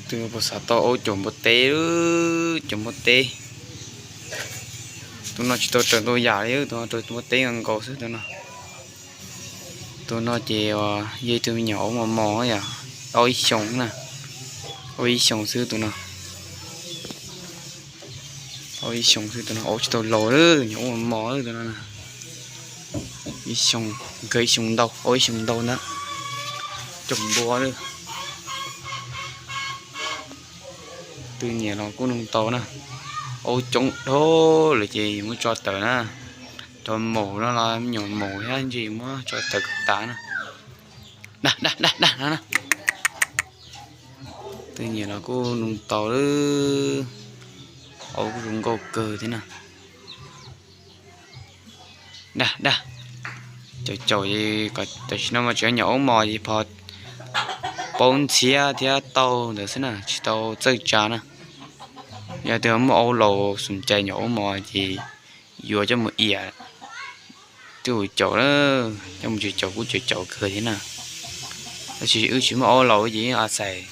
Tus puas xav tau aub caum npua teb, caum npua teb. Tus no tsis tau raws ntau yam li, tus no raws npua teb nkaus xwb tus no. Tus no ces yog ib tug me nyuam aub mos mos yom, aub ib xyoos na, aub ib xyoos xwb tus no. Aub ib xyoos xwb tus no, aub tsis tau laus, nyuam aub mos mos tus no. Ib xyoos, nkawd ib xyoos ntau, aub ib xyoos ntau ntag. Caum npua lawm. Twg nyiam los kuj nug tau na. Aub coob dhau lawm ces muab tso tawm na. Cov maum no los me nyuam maum thiab ntshe muab tso tawm kom tas na. Dag dag dag dag no na. Twg nyiam los kuj nug tau lawm. Aub kuj zoo nkauj kawg thiab na. Dag dag. Caum caum, tam sim no mas tseem nyuam aub mos ces pho paub ntxhiab thiab tau ntawd xwb na, tsis tau txawj tsa na. Yog tias muaj aub laus xum cai nyuam aub mos ces yuav coj mus iam twb ua caum na, coj mus tsev caum kuj tseem caum kawg thiab na. Tab sis wb tsis muaj aub laus ces yeej a xais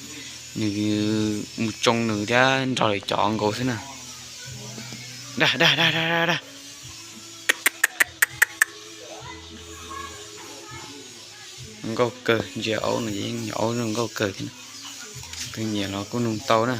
nws mus tsoo nws thiab nrog lawv cov nkaus xwb na. Dag dag dag dag dag. Nkauj kawg, ntsia aub no ces yeej yog aub zoo nkauj kawg thiab na. Twg nyiam los kuj nug tau na.